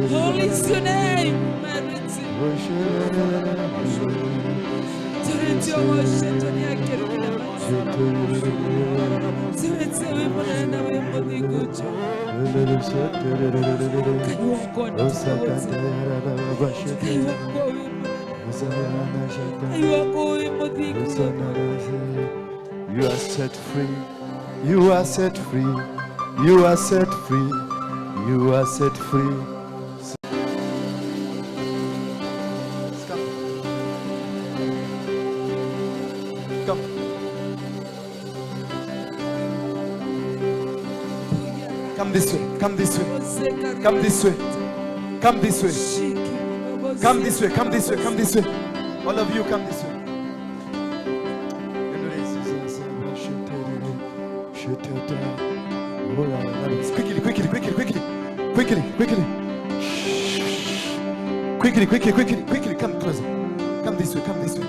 Holy is your name. You are set free. You are set free. You are set free. You are set free. Come. Come. Come this way. Come this way. Come this way. Come this way. Come this way. Come this way. Come this way. All of you, come this way. Quickly, quickly, quickly, quickly, quickly, quickly, quickly, quickly, quickly, quickly. Come closer. Come this way. Come this way.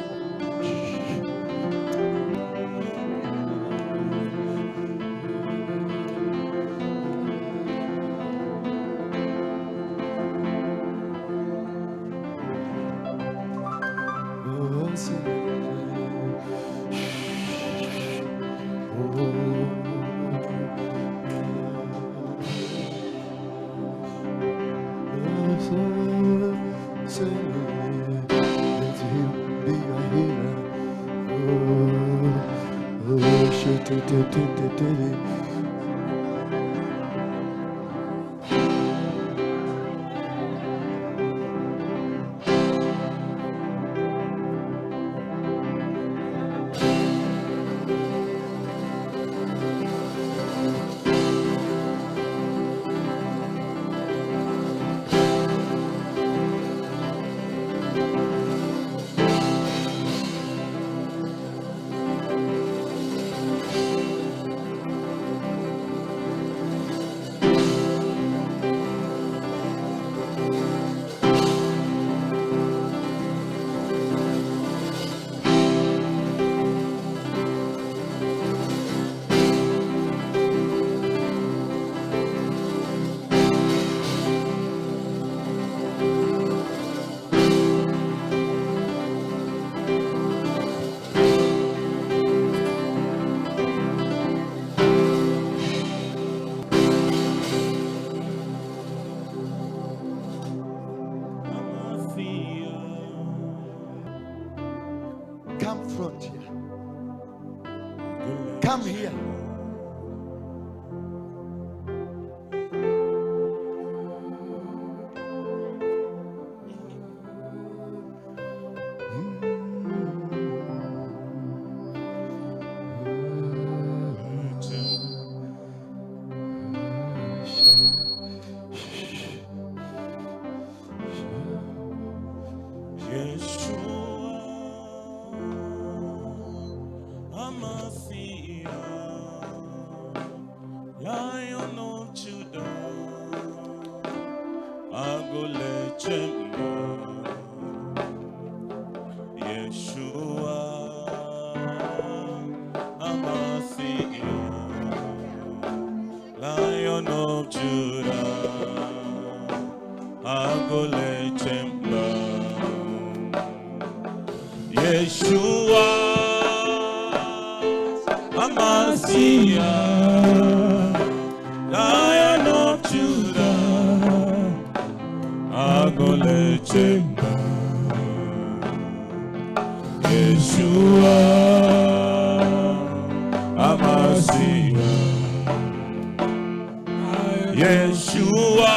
Let him be a healer. Oh, oh, shit. Come front here. Come here. Lion of Judah, Agolechemba, Yeshua, Amasiah, Lion of Judah, Agolechemba, Yeshua, Amasiah, Lion of Judah, Agolechemba, Yeshua, Amasiah, Yeshua,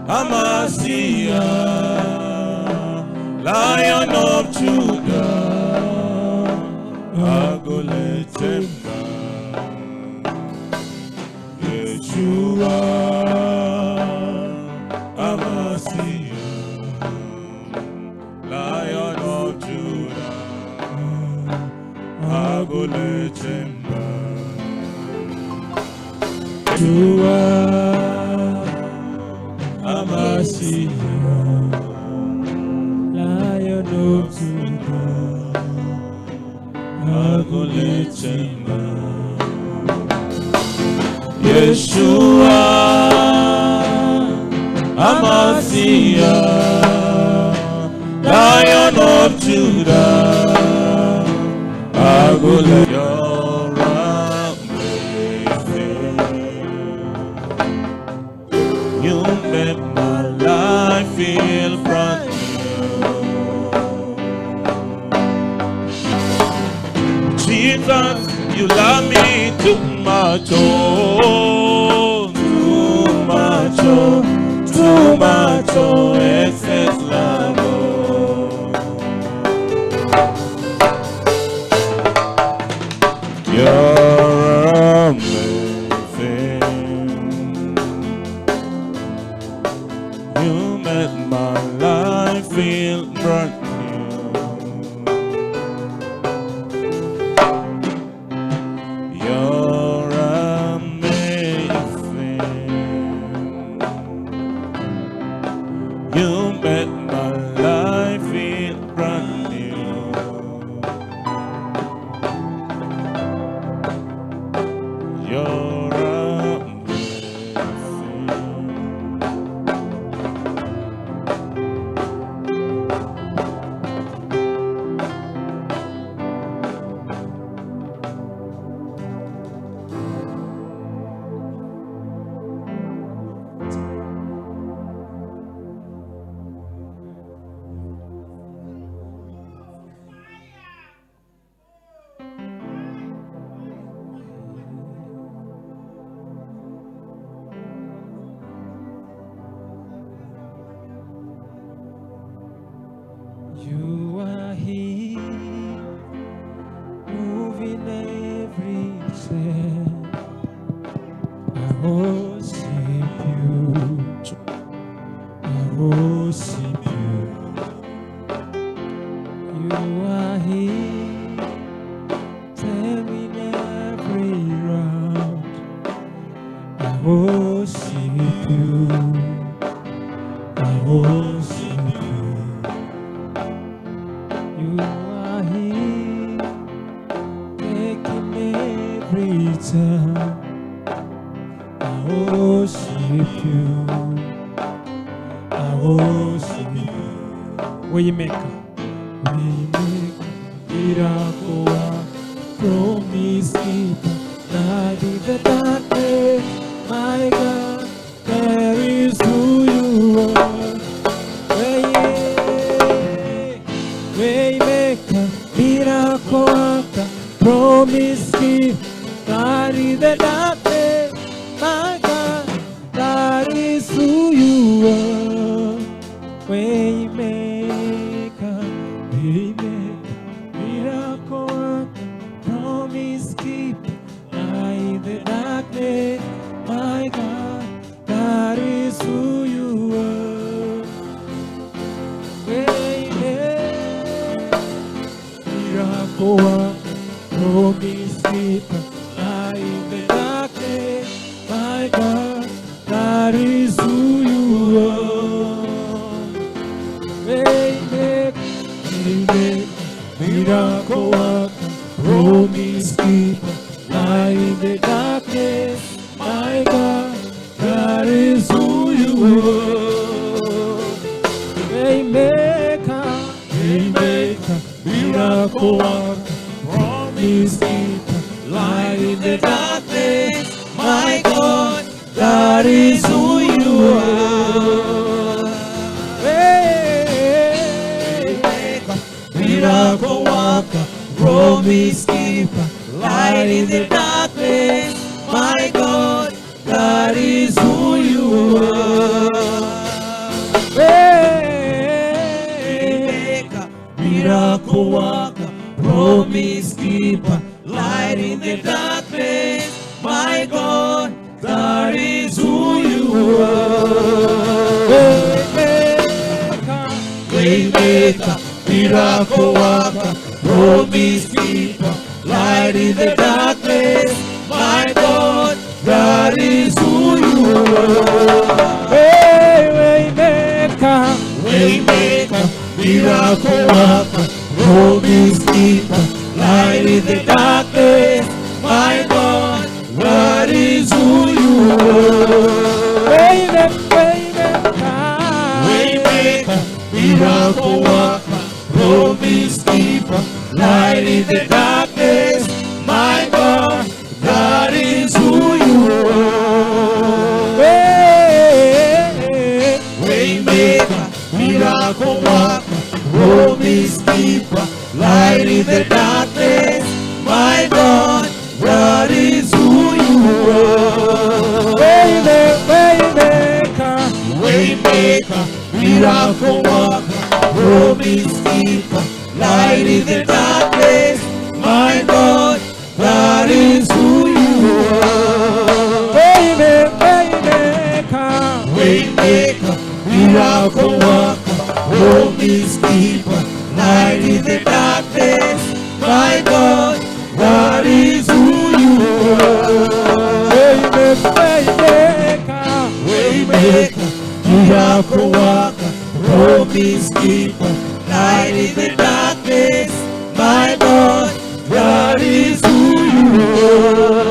Amasiah, Lion of Judah, Messiah, Lion of Judah, Agulichema. Yeshua, Amasia, Lion of Judah, Agule. You're amazing. You make my life feel brand new. Jesus, you love me too much, oh, too much, oh, too much, oh, excess love, oh. You're amazing. You make my life feel brand new. You're amazing. You make my life feel brand new. You're amazing. You are here, moving every chain. I worship you. I worship you. You are here, turning every round. I worship you. I worship you. You are here, taking every turn. I worship you. I worship you. Waymaker, Waymaker, miracle worker, promise keeper, light in the darkness. My God, that is who you are. Waymaker, miracle worker, promise keeper, light in the darkness. My God, that is who you are. Waymaker, Waymaker, miracle worker, promise keeper, light in the darkness. My God, that is who you are. Waymaker, miracle worker, promise keeper, light in the darkness. My God, that is who you are. Waymaker, Waymaker, miracle worker, promise keeper, light in the darkness. My God, that is who you are. Waymaker, Waymaker, miracle worker, promise keeper, light in the darkness. My God, that is who you are. Waymaker, miracle worker, promise keeper, light in the darkness. My God, that is who you are. Waymaker, miracle worker, promise keeper, light in the darkness. My God, that is who you are. Waymaker, Waymaker, miracle worker, promise keeper, light in the darkness. My God, that is who you are. Hey, Waymaker, miracle worker, promise keeper, light in the darkness. My God, that is who you are. Waymaker, miracle worker, promise keeper, light in the darkness. My God, that is who you are. Waymaker, Waymaker, miracle worker, promise keeper, light in the darkness. My God, that is who you are. Waymaker, Waymaker, miracle worker, promise keeper, light in the darkness. My God, that is who you are. Waymaker, Waymaker, miracle worker, promise keeper, light in the darkness. My God, that is who you are.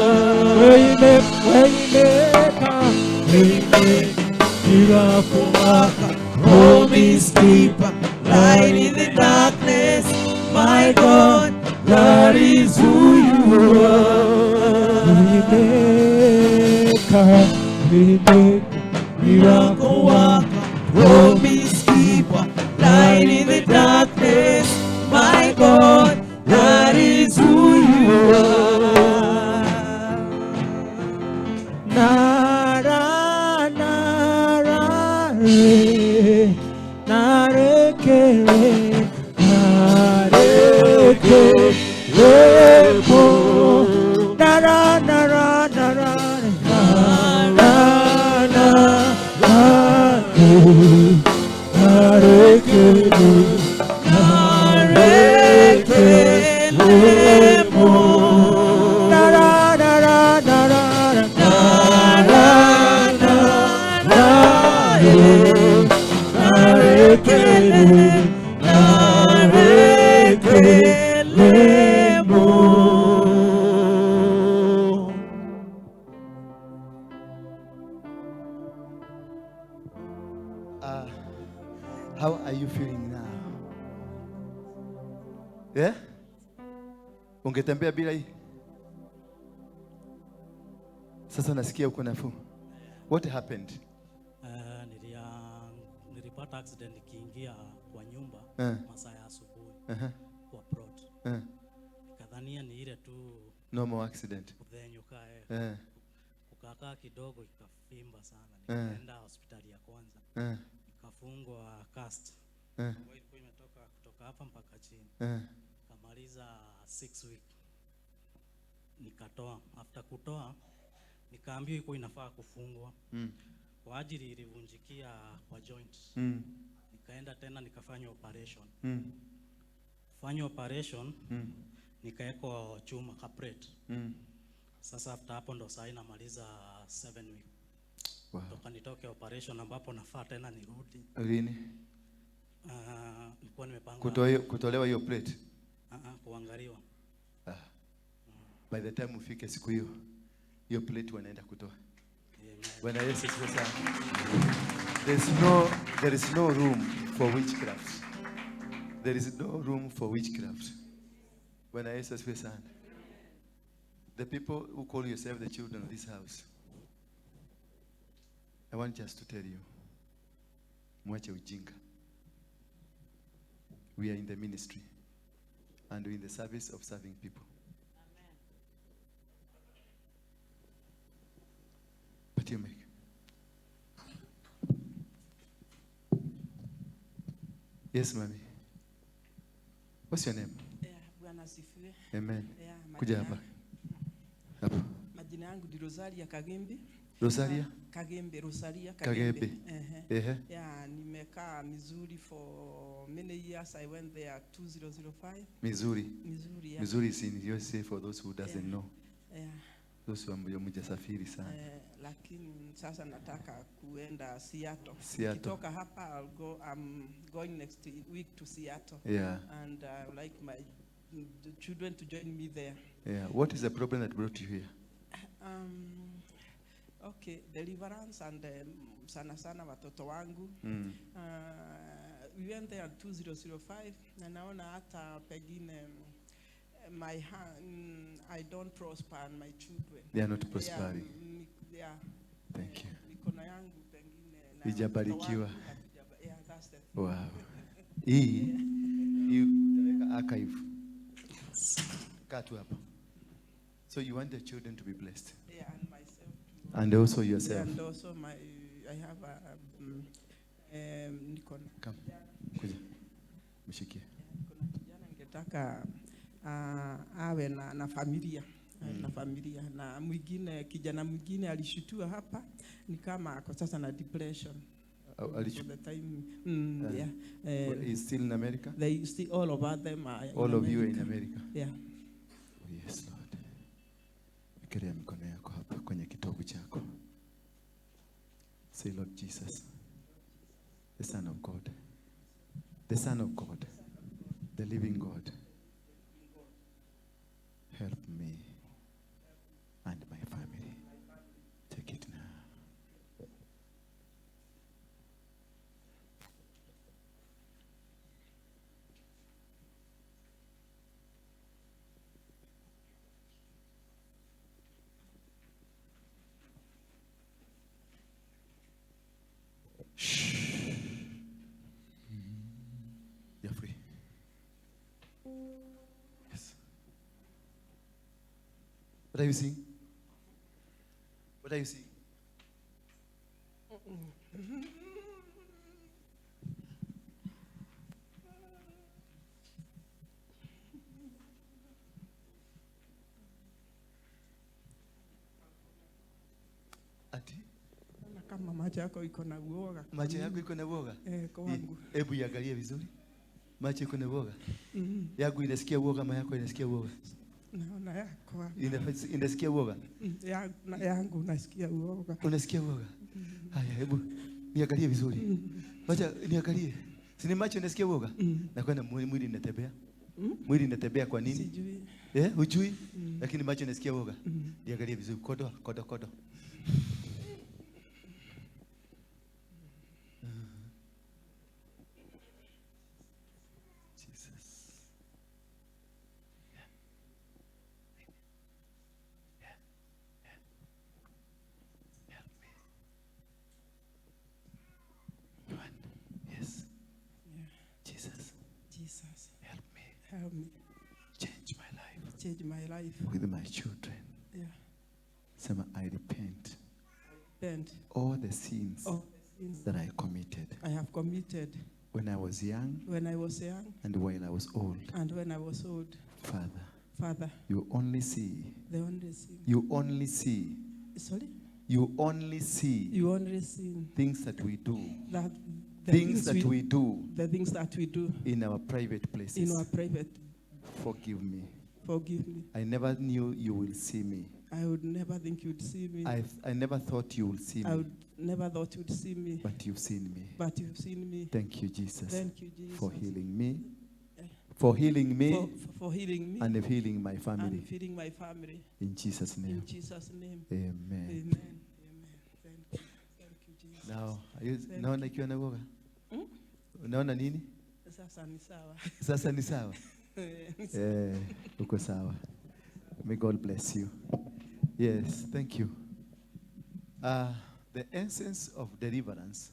Waymaker, Waymaker, miracle worker, promise keeper, light in the darkness. My God, that is who you are. Waymaker, Waymaker, Miracle worker, promise keeper, light in the darkness. My God, that is who you are. Nara, nara, re, nare, kere, nare, kere, po. Nara, nara, nara, re, nara, nara, re, nare, kere, Nare, kere, po. Nara, nara, nara, re, Nara, nara, re, nare, kere, nare, kere, po. How are you feeling now? Yeah? Ungetembea bila hii? Sasa nasikia uko nafuu. What happened? Nilipata accident nikiingia kwa nyumba masaa ya asubuhi kwa plot. Nikadhania ni ile tu Normal accident. kudhenyuka. Kukakaa kidogo ikafimba sana. Nikaenda hospitali ya kwanza. Nikafungwa cast. Ambayo ilikuwa imetoka kutoka hapa mpaka chini. Nikamaliza 6 week. Nikatoa. After kutoa nikaambiwa ilikuwa inafaa kufungwa. Kwa ajili ilivunjikia kwa joint. Nikaenda tena nikafanya operation. Kufanya operation nikaekwa chuma ka plate. Sasa after hapo ndo saa hii namaliza 7 week. Toka nitoke operation ambapo nafaa tena nirudi. Lini? Nilikuwa nimepanga Kutolewa hiyo plate? Kuangaliwa. By the time ufike siku hiyo, hiyo plate wanaenda kutoa. Amen. Bwana Yesu asifiwe sana. There is no room for witchcraft. There is no room for witchcraft. Bwana Yesu asifiwe sana. The people who call yourself the children of this house, I want just to tell you, mwache ujinga. We are in the ministry and we're in the service of serving people. But you make. Yes, mommy. What's your name? Yeah, Bwana asifiwe. Amen. Yeah, Kuja hapa. Hapa. Majina yangu ni Rosalia Kagembe. Rosalia? Kagembe, Rosalia Kagembe. Kagembe. Ehe. Ehe. Yeah, nimekaa Missouri for many years. I went there 2005. Missouri. Missouri, yeah. Missouri is in USA for those who doesn't know. Yeah. Those who hamjasafiri sana. Lakini sasa nataka kuenda Seattle. Seattle. Nikitoka hapa I'll go, I'm going next week to Seattle. And I would like my the children to join me there. Yeah. What is the problem that brought you here? Okay, deliverance and sana sana watoto wangu. We went there 2005 na naona hata pengine my hand, I don't prosper and my children. They are not prospering. Yeah, yeah. Thank you. Mikono yangu pengine na Ijabarikiwa. watoto wangu yeah, that's the thing. Wow. Hii utaweka archive. Kaa tu hapa. So you want the children to be blessed. Yeah, and myself too. And also yourself. And also my, I have a niko na Come. Kuja. Mshikie. Niko na kijana ningetaka awe na familia na familia, na mwingine kijana mwingine alishutua hapa ni kama ako sasa na depression. For the time, yeah. He's still in America? They still, all of them are in All of you are in America. America? Yeah. Oh, yes, Lord. Wekelea mikono yako hapa kwenye kitovu chako. Say, Lord Jesus, the Son of God, the Son of God, the living God, help me and my family. Take it now. Shh. You're free. Yes. What are you seeing? What are you seeing? Ati? Kama macho yako iko na uoga. Macho yako iko na uoga? Kwangu. Hebu iangalie vizuri. Macho iko na uoga? Yangu inasikia uoga, ama yako inasikia uoga? Naona yako hapa. Inasikia uoga? Yangu nasikia uoga. Unasikia uoga? Haya, hebu niangalie vizuri. Wacha niangalie. Si ni macho inasikia uoga? Na kwenda mwili inatembea. Mwili inatembea kwa nini? Sijui. Hujui? Lakini macho inasikia uoga. Niangalie vizuri. Kodo, kodo, kodo. Jesus. Yeah. Yeah. Yeah. Help me. One. Yes. Yeah. Jesus. Jesus. Help me. Help me. Change my life. Change my life. With my children. Yeah. Sema, I repent. Repent. All the sins All the sins that I committed. I have committed. When I was young. When I was young. And while I was old. And when I was old. Father. Father. You only see. The only sin. You only see. Sorry? You only see. You only see. Things that we do. That the things that we do. The things that we do. In our private places. In our private. Forgive me. Forgive me. I never knew you will see me. I would never think you'd see me. I never thought you would see me. I would never thought you'd see me. But you've seen me. But you've seen me. Thank you, Jesus. Thank you, Jesus. For healing me. For healing me. For healing me. And healing my family. And healing my family. In Jesus' name. In Jesus' name. Amen. Amen. Amen. Thank you. Thank you, Jesus. Now, naona ikiwa na woga? Unaona nini? Sasa ni sawa. Sasa ni sawa. Uko sawa. May God bless you. Yes, thank you. The essence of deliverance,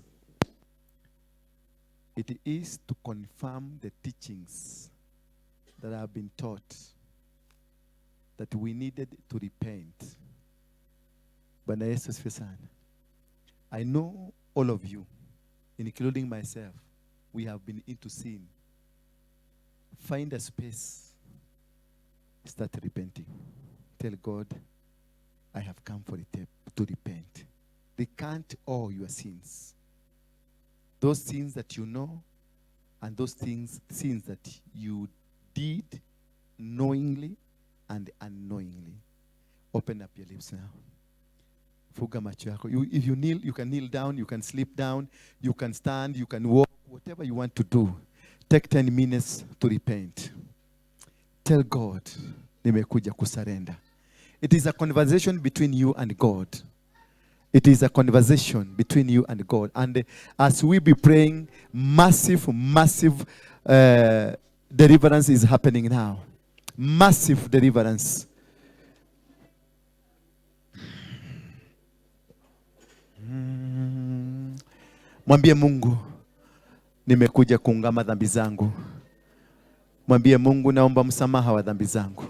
it is to confirm the teachings that have been taught that we needed to repent. Bwana Yesu asifiwe sana. I know all of you, including myself, we have been into sin. Find a space. Start repenting. Tell God, I have come for to repent. Recant all your sins. Those sins that you know and those sins that you did knowingly and unknowingly. Open up your lips now. Fuga macho yako. If you kneel, you can kneel down, you can sleep down, you can stand, you can walk, whatever you want to do. Take 10 minutes to repent. Tell God, nimekuja kusurrender. It is a conversation between you and God. It is a conversation between you and God. And as we be praying, massive, massive deliverance is happening now. Massive deliverance. Mwambie Mungu, nimekuja kuungama dhambi zangu. Mwambie Mungu, naomba msamaha wa dhambi zangu.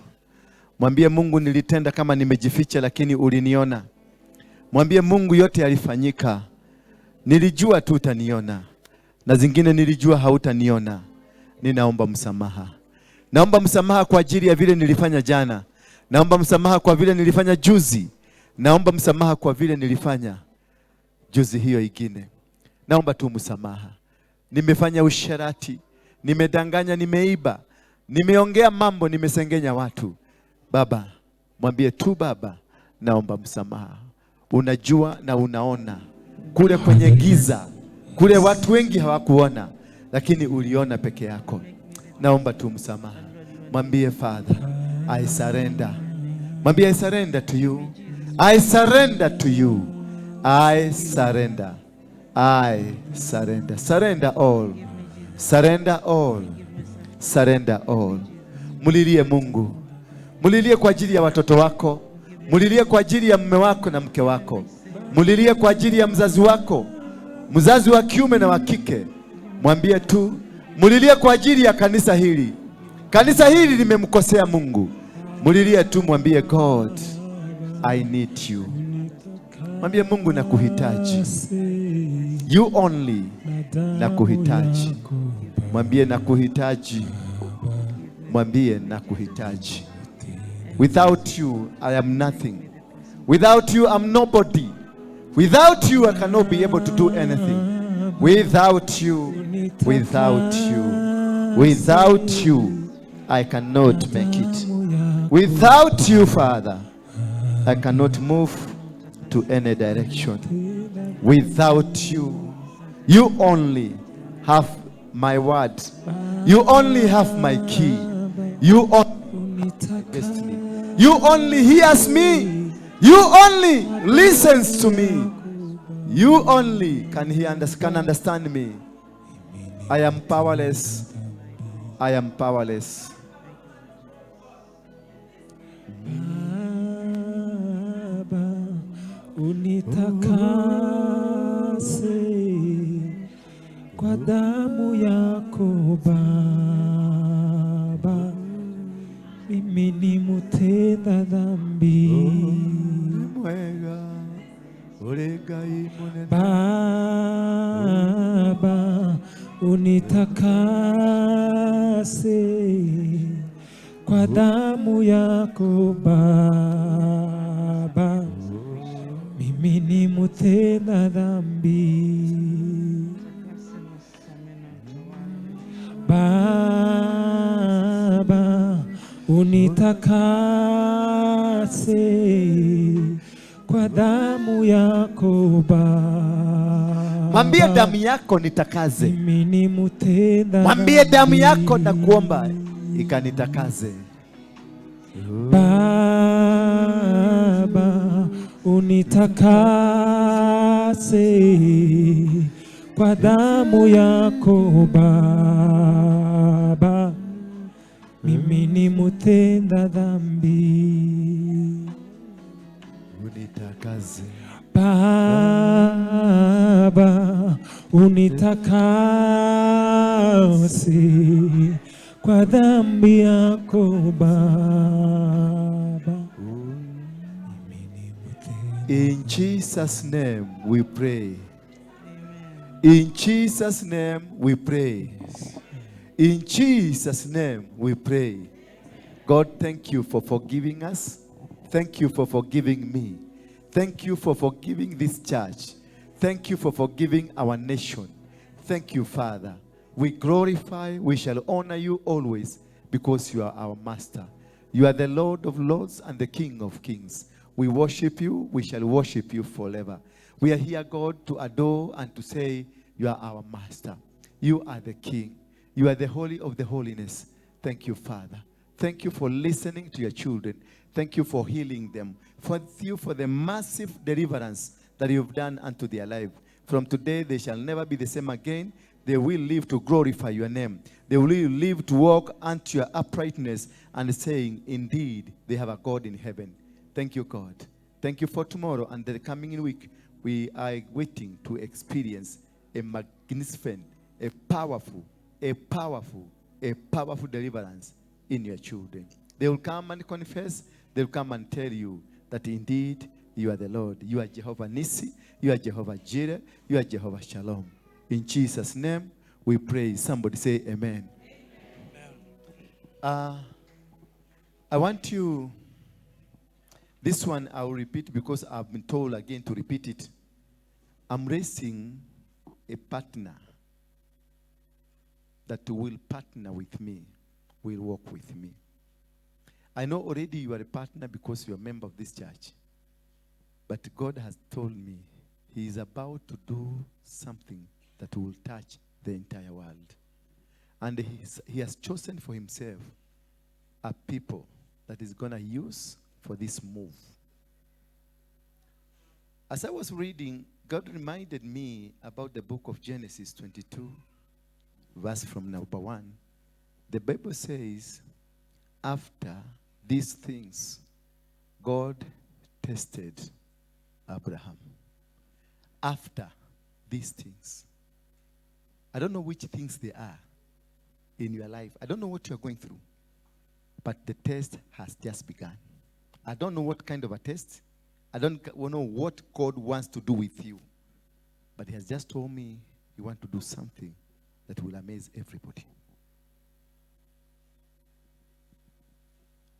Mwambie Mungu, nilitenda kama nimejificha, lakini uliniona. Mwambie Mungu, yote yalifanyika, nilijua tu utaniona, na zingine nilijua hautaniona. Ninaomba msamaha. Naomba msamaha kwa ajili ya vile nilifanya jana. Naomba msamaha kwa vile nilifanya juzi. Naomba msamaha kwa vile nilifanya juzi hiyo ingine. Naomba tu msamaha. Nimefanya usherati, nimedanganya, nimeiba, nimeongea mambo, nimesengenya watu. Baba, mwambie tu Baba, naomba msamaha. Unajua na unaona kule kwenye giza, kule watu wengi hawakuona, lakini uliona peke yako. Naomba tu msamaha. Mwambie Father, I surrender. Mwambie I surrender to you. I surrender to you. I surrender. I surrender. Surrender all. Surrender all. Surrender all. Mulilie Mungu. Mulilie kwa ajili ya watoto wako. Mulilie kwa ajili ya mume wako na mke wako. Mulilie kwa ajili ya mzazi wako, mzazi wa kiume na wa kike. Mwambie tu, mulilie kwa ajili ya kanisa hili. Kanisa hili limemkosea Mungu. Mulilie tu, mwambie God, I need you. Mwambie Mungu, nakuhitaji. You only, nakuhitaji. Mwambie nakuhitaji. Mwambie nakuhitaji. Without you, I am nothing. Without you, I'm nobody. Without you, I cannot be able to do anything. Without you, without you, without you, I cannot make it. Without you, Father, I cannot move to any direction. Without you, you only have my word. You only have my key. You only destiny. You only hears me. You only listens to me. You only can hear, can understand me. I am powerless. I am powerless. Baba, unitakase kwa damu yako Baba, mimi ni mutenda dhambi. Mwega, uri Ngai munene. Baba, unitakase kwa damu yako Baba, mimi ni mutenda dhambi. Baba, unitakase kwa damu yako Baba, Mwambie damu yako nitakaze. mimi ni mutenda Mwambie damu yako dhambi. nakuomba ikanitakaze. Baba, unitakase kwa damu yako Baba, mimi ni mutenda dhambi. Unitakase. Baba, unitakase kwa dhambi yako Baba. In Jesus' name we pray. In Jesus' name we pray. In Jesus' name we pray. God, thank you for forgiving us. Thank you for forgiving me. Thank you for forgiving this church. Thank you for forgiving our nation. Thank you, Father. We glorify, we shall honor you always because you are our master. You are the Lord of lords and the King of kings. We worship you, we shall worship you forever. We are here, God, to adore and to say, you are our master. You are the King. You are the Holy of the holiness. Thank you, Father. Thank you for listening to your children. Thank you for healing them. Thank you for the massive deliverance that you've done unto their life. From today, they shall never be the same again. They will live to glorify your name. They will live to walk unto your uprightness and saying, indeed, they have a God in heaven. Thank you, God. Thank you for tomorrow and the coming week. We are waiting to experience a magnificent, a powerful, a powerful, a powerful deliverance in your children. They will come and confess. They will come and tell you that indeed you are the Lord. You are Jehovah Nissi. You are Jehovah Jireh. You are Jehovah Shalom. In Jesus' name, we pray. Somebody say amen. Amen. I want you, this one I will repeat because I've been told again to repeat it. I'm raising a partner that will partner with me, will walk with me. I know already you are a partner because you are a member of this church. But God has told me he is about to do something that will touch the entire world. And he has chosen for himself a people that is going to use for this move. As I was reading, God reminded me about the book of Genesis 22, verse from number 1. The Bible says, after these things, God tested Abraham. After these things. I don't know which things they are in your life. I don't know what you're going through. But the test has just begun. I don't know what kind of a test. I don't know what God wants to do with you. But he has just told me he wants to do something that will amaze everybody.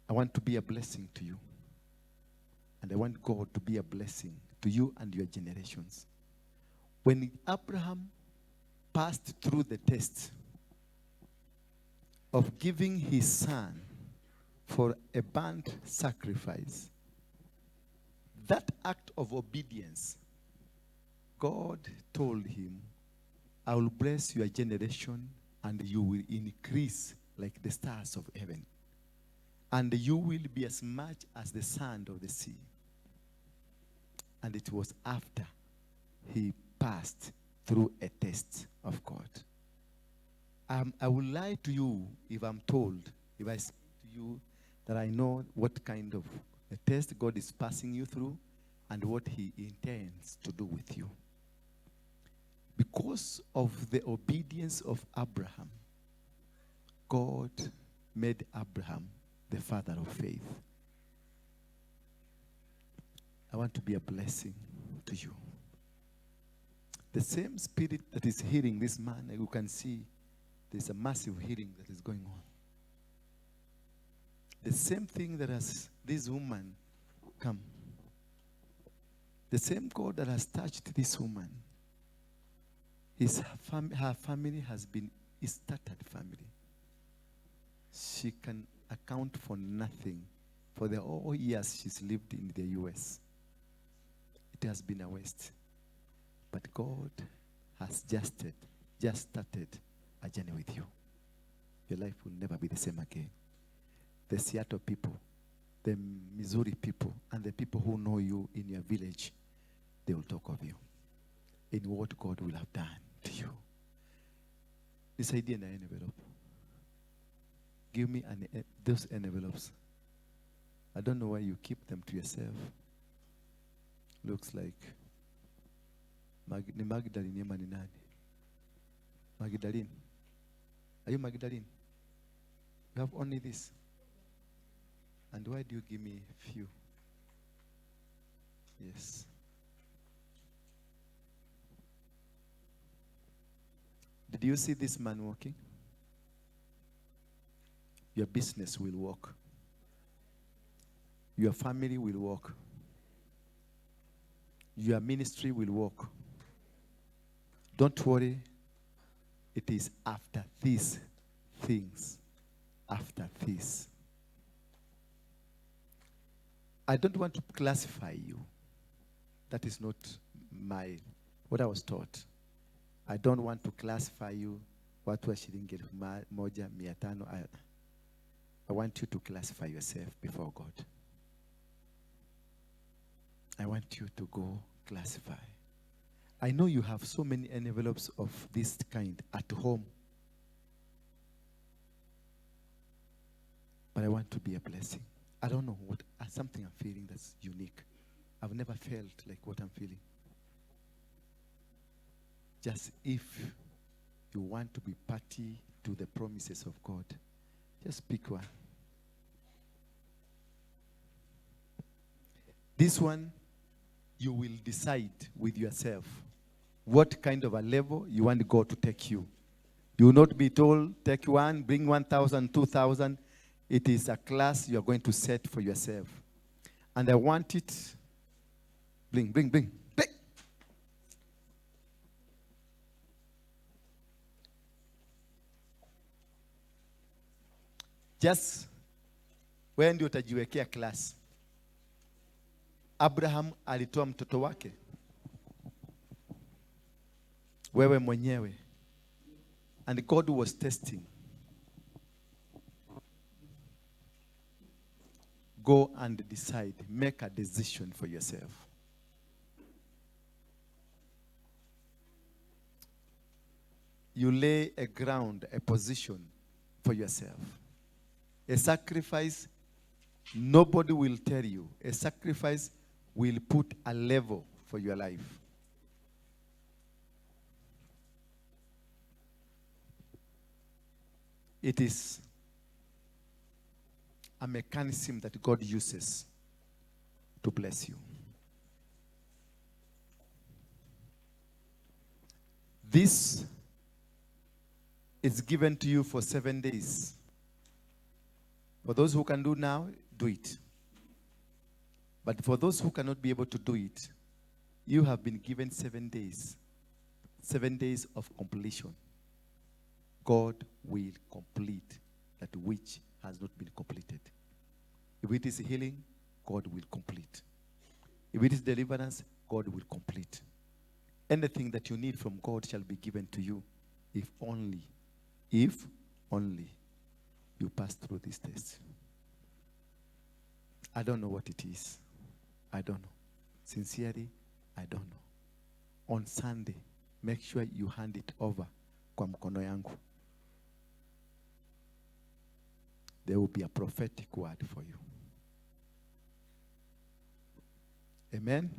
I want to be a blessing to you. And I want God to be a blessing to you and your generations. When Abraham passed through the test of giving his son for a burnt sacrifice, that act of obedience, God told him, I will bless your generation and you will increase like the stars of heaven. And you will be as much as the sand of the sea. And it was after he passed through a test of God. I will lie to you if I'm told, if I say to you that I know what kind of a test God is passing you through and what he intends to do with you. Because of the obedience of Abraham, God made Abraham the father of faith. I want to be a blessing to you. The same spirit that is healing this man, you can see there's a massive healing that is going on. The same thing that has this woman come. The same God that has touched this woman, her family has been a started family. She can account for nothing for the all years she's lived in the U.S. It has been a waste. But God has just started a journey with you. Your life will never be the same again. The Seattle people, the Missouri people, and the people who know you in your village, they will talk of you in what God will have done to you. This idea in an envelope. Give me those envelopes. I don't know why you keep them to yourself. Looks like ni Magdalene ama ni nani? Magdalene. Are you Magdalene? You have only this. And why do you give me few? Yes. Did you see this man walking? Your business will work. Your family will work. Your ministry will work. Don't worry. It is after these things. After this. I don't want to classify you. That is not what I was taught. I don't want to classify you. Watu wa shilingi elfu moja, mia tano. I want you to classify yourself before God. I want you to go Classify. I know you have so many envelopes of this kind at home. But I want to be a blessing. I don't know what, something I'm feeling that's unique. I've never felt like what I'm feeling. Just if you want to be party to the promises of God, just pick one. This one, you will decide with yourself what kind of a level you want God to take you. You will not be told, take one, bring 1,000, 2,000. It is a class you are going to set for yourself. And I want it, bling, bling, bling, bling. Just wewe ndio utajiwekea class. Abraham alitoa mtoto wake. Wewe mwenyewe. And God was testing. Go and decide. Make a decision for yourself. You lay a ground, a position for yourself. A sacrifice, nobody will tell you. A sacrifice will put a level for your life. It is a mechanism that God uses to bless you. This is given to you for 7 days. For those who can do now, do it. But for those who cannot be able to do it, you have been given 7 days. 7 days of completion. God will complete that which has not been completed. If it is healing, God will complete. If it is deliverance, God will complete. Anything that you need from God shall be given to you if only you pass through this test. I don't know what it is. I don't know. Sincerely, I don't know. On Sunday, make sure you hand it over kwa mkono yangu. There will be a prophetic word for you. Amen.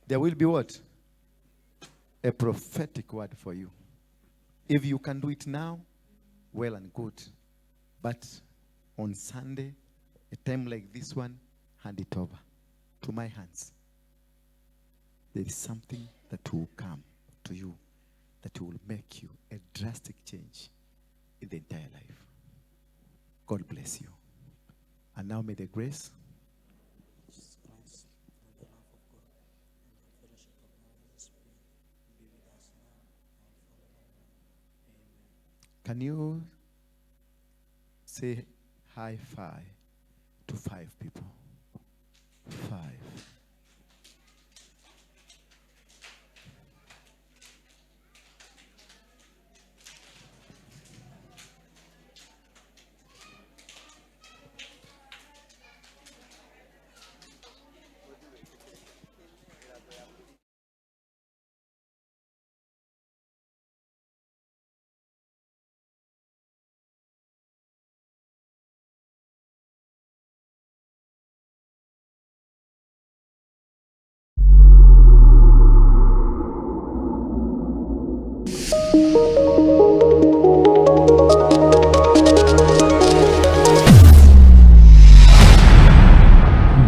There will be what? A prophetic word for you. If you can do it now, well and good. But on Sunday, a time like this one, hand it over to my hands. There is something that will come to you that will make you a drastic change in the entire life. God bless you. And now may the grace Jesus Christ, and the love of God, and the fellowship of the Holy Spirit be with us now and forevermore. Amen. Can you say high five to 5 people? 5.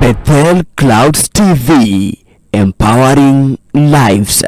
Bethel Clouds TV, empowering lives.